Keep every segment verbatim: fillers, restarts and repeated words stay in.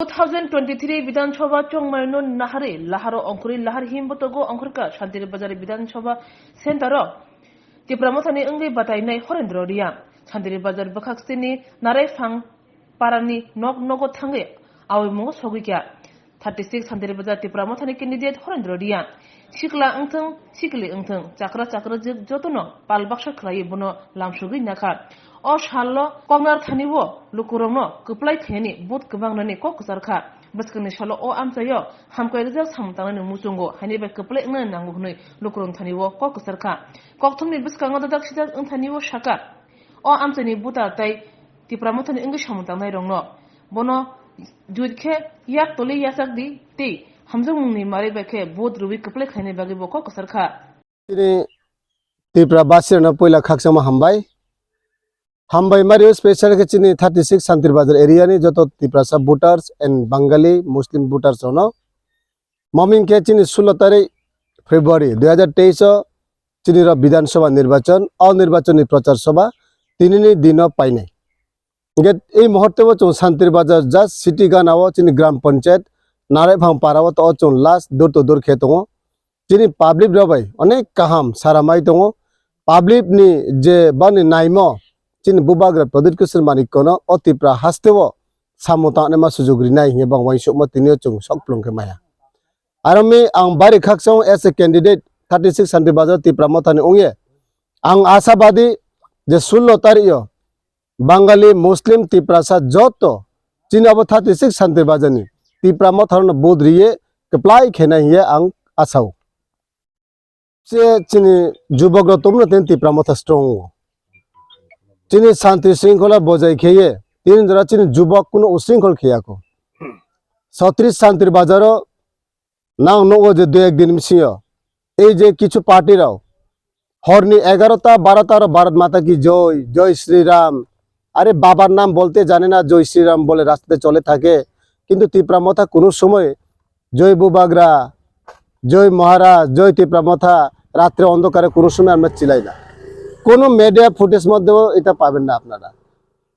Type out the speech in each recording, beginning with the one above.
Two thousand twenty-three Bidhan Sabha chongmaino naharwi laharo ongkhorwi lahar himbotogo ongkhorkha Santiri Bazar Bidhan Sabha Center-o Tipra Mothani wngwi batainai Horendro Reang. Santiri Bazar bwkhak sini Naraiphang parani nok nogo thangwi awimungo sogwikha. Thirty six Santiri Bazar Tipra Mothani candidate Horendro Reang. Sikla wngthung, sikli wngthung, chakra chakrajwk jotono pal baksa khlaiwi bono lamsogwi nakha. O salno koknar thani o lukurokno kwplai khainani vote kwbang nani kok kwchar kha. Bwskangni salo o amchaio hamkwai rijak samung tangnani muchungo haini bai kwplai wngnani nango hwnwi lukurok thani o kok kwchar kha. Kokthumni bwskango dadak sidak wngthani o saka. O amchaini voter tai Tipra Mothani wngwi samung tangnairokno bono juit khe yak tolwi yachak di tei hamjakmungni mari bai khe vote rwui kwplai khlainani bagwi bo kok kwchar kha. Chini Tripura basirokno puila khakchangma hambai. Hambai mario special khe chini thirty six Santir Bazar area ni joto Tiprasa voters and Bangali Muslim voters rokno. Moming khe chini sullo tarik February dui hajar teis o chini rok Bidhan Sabha nirbachon, o nirbachon ni prochar sabha tini ni dino painai. Hingke ei muhurte o chwng Santir Bazar just city gana o chini gram panchayat Naraiphang para o to o chwng last door to door khe tongo. Chini public rok bai onek kaham sara mai tongo. Public ni je bani naimo chini bubagra Pradyut Kishore Manikko no o Tipra haste o samung tangnai ma sujuk rinai hingke bang uansukma tini o chwng sok plung khe maya. Aro mi ang bari khakchang as a candidate thirty six Santir Bazar Tipra Mothani wngye ang asabadi je sullo tarik o Bangali, Muslim, Tiprasa joto chini abo thirty six Santir Bazar ni Tipra Motharno vote riye kwplai khenai hiye ang asao. Se chini jubok rok tongmani tini Tipra Motha strong o. Chini santi sringkhola bojai kheye tini jora chini jubok kuno usringkhol kheyako. Sotris Santir Bazar o nang nukgo je dui ek din bisingo ei je kichu party rok horni egarota barota aro Bharat Mata ki Joy, Joy Shri Ram, are babar naam bolte jane na Joy Shri Ram bole rastate chole thake, kintu Tipra Motha kunu somoy Joy Bubagra, Joy Maharaj, Joy Tipra Motha ratre ondokare kunu somoy amra chilai na. Kunu media footage moddhe eta paben na apnara.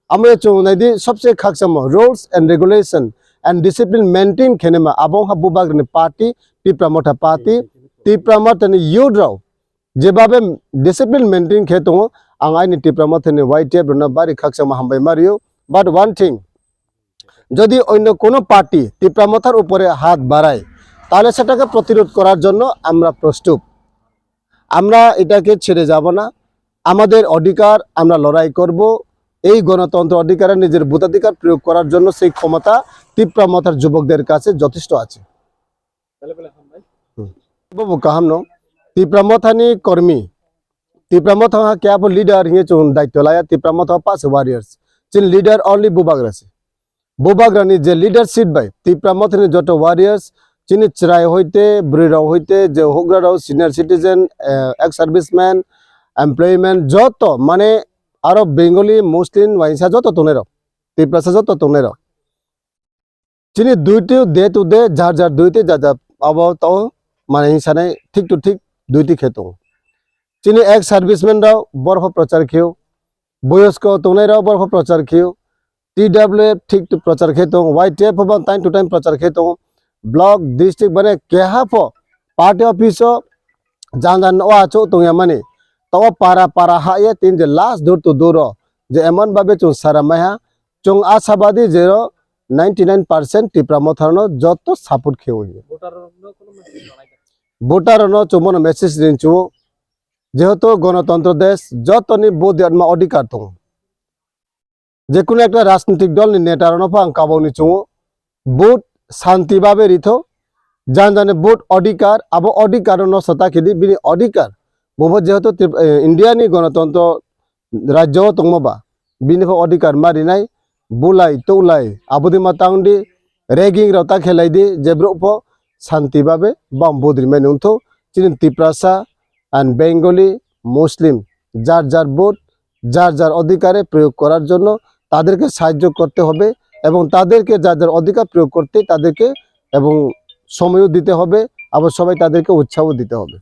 Amra chwng naidi sobse khakchangma rules and regulation and discipline maintain khenema abo wngkha Bubagrani party, Tipra Motha party, Tipra Mothani youth rok jebabe discipline maintain khe tongo, ang aini Tipra Mothani Y T F rokno bari khakchangma hambai ma rio. But one thing, যদি অন্য কোনো পার্টি তিপ্রা মথার উপরে হাত বাড়ায়, তাহলে সেটাকে প্রতিরোধ করার জন্য আমরা প্রস্তুত। আমরা এটাকে ছেড়ে যাব না। আমাদের অধিকার, আমরা লড়াই করব। এই গণতন্ত্র অধিকারে নিজের ভোটাধিকার প্রয়োগ করার জন্য সেই ক্ষমতা তিপ্রা মথার যুবকদের কাছে যথেষ্ট আছে। Hmm. Bobo kaham no. Tipra Mothani kormi. Tipra Motha ha kya bo leader hinge chwng daityo laya. Tipra Motha pas warriors. Chini leader only Bubagra se. Bubagrani je leadership bai Tipra Mothani joto warriors, chini chwrai hoite, bwrwi rok hoite, je hougra rok, senior citizen, eh, ex serviceman, employment, joto mane aro Bengali, Muslim, waisa joto tongnai rok, Tiprasa joto tongnai rok. Chini duty day to day, jar jar duty, jar jar abo tao mane hinsanai thik to thik duty khe tongo. Chini ex serviceman rok borok prochar kheo, boyosko tongnai rok borok prochar kheo, T W F thik to prochar khe tongo, Y T F bo time to time prochar khe tongo, block, district bane keha pho party office o jan jan o achuk tongya mani. Tao para para ha ye tin je last door to door o je emon babe chwng sara maiha, chwng asabadi jero ninety nine percent Tipra Motharno joto support kheo. Voter no chwngmano message rinchu, jehetu gonotontro desh, jotoni vote rwma odhikar tongo. Jekunu ekta rajnitik dol ni neta rokno pho ang kabau ni chungo, vote shanti babe ritho, jan jani vote odhikar, abo odhikar no nosto ta khidi, bini odhikar. Bo bo jehetu Trip-, eh, India ni gonotontro rajyo o tongma ba, bini pho odhikar ma rinai, bulai, tulai, abodi ma tangdi, ragging rok ta khelai di, je brouh pho shanti babe bam vote rimai nungtho, chini Tiprasa and Bengali, Muslim, jar jar vote, যার যার অধিকারে প্রয়োগ করার জন্য তাদেরকে সাহায্য করতে হবে এবং তাদেরকে যার যার অধিকার প্রয়োগ করতে তাদেরকে এবং সময়ও দিতে হবে, আবার সবাই তাদেরকে উৎসাহও দিতে হবে।